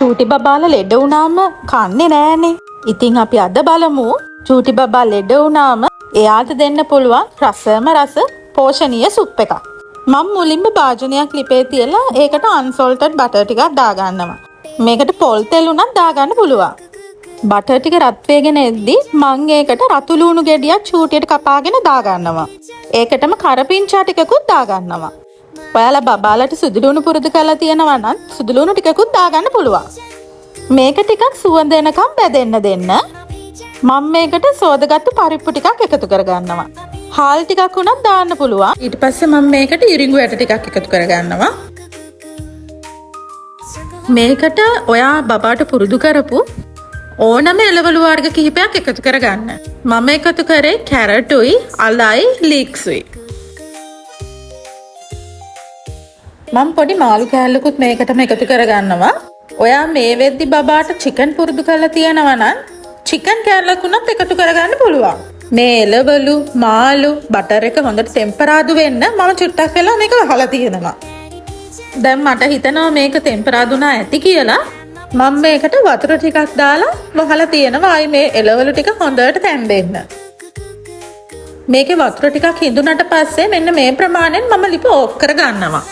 චූටි බබාලා ලෙඩ වුණාම කන්නේ නෑනේ. ඉතින් අපි අද බලමු චූටි බබා ලෙඩ වුණාම එයාට දෙන්න පුළුවන් රසම රස පෝෂණීය සුප් එකක්. මම මුලින්ම භාජනයක් ලිපේ තියලා ඒකට අන්සෝල්ටඩ් බටර් ටිකක් දාගන්නවා. මේකට පොල් තෙල් උනත් දාගන්න පුළුවන්. බටර් ටික රත් වේගෙන එද්දි මං ඒකට රතු ලුණු ගෙඩියක් චූටියට කපාගෙන දාගන්නවා. ඒකටම කරපිංචා ටිකකුත් දාගන්නවා. ඔයාලා බබාලට සුදු ලුණු පුරුදු කරලා තියෙනවා නම් සුදු ලුණු ටිකකුත් දාගන්න පුළුවන්. මේක ටිකක් සුවඳ එනකම් බැදෙන්න දෙන්න. මම මේකට සෝදගත්තු පරිප්පු ටිකක් එකතු කරගන්නවා. හාල් ටිකක් වුණත් දාන්න පුළුවන්. ඊට පස්සේ මම මේකට ඉරිඟු ඇට ටිකක් එකතු කරගන්නවා. මේකට ඔයා බබාට පුරුදු කරපු ඕනම එළවලු වර්ග කිහිපයක් එකතු කරගන්න. මම එකතු කරේ කැරටුයි, අලයි, ලීක්සුයි. මම පොඩි මාළු කෑල්ලකුත් මේකටම එකතු කරගන්නවා. ඔයා මේ වෙද්දි බබාට චිකන් පුරුදු කරලා තියෙනවා නම් චිකන් කෑල්ලක් උනත් එකතු කරගන්න පුළුවන්. මේ එළවලු, මාළු, බටර් එක හොඳට තෙම්පරාදු වෙන්න මම චුට්ටක් වෙලා මේක වහලා තියෙනවා. දැන් මට හිතෙනවා මේක තෙම්පරාදු වුණා ඇති කියලා. මම මේකට වතුර ටිකක් දාලා වහලා තියෙනවා ආයි මේ එළවලු ටික හොඳට තැම්බෙන්න. මේකේ වතුර ටිකක් හිඳුනට පස්සේ මෙන්න මේ ප්‍රමාණයෙන් මම ලිප ඕෆ් කරගන්නවා.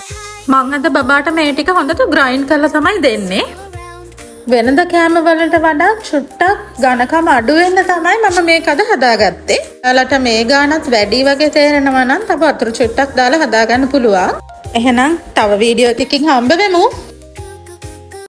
මං අද බබාට මේ ටික හොඳට ග්‍රයින්ඩ් කරලා තමයි දෙන්නේ. වෙනද කෑම වලට වඩා චුට්ටක් ඝනකම අඩු වෙන්න තමයි මම මේක අද හදාගත්තේ. ඔයාලට මේ ගානත් වැඩි වගේ තේරෙනවා නම් තව වතුර චුට්ටක් දාලා හදාගන්න පුළුවන්. එහෙනම් තව වීඩියෝ එකකින් හම්බ වෙමු.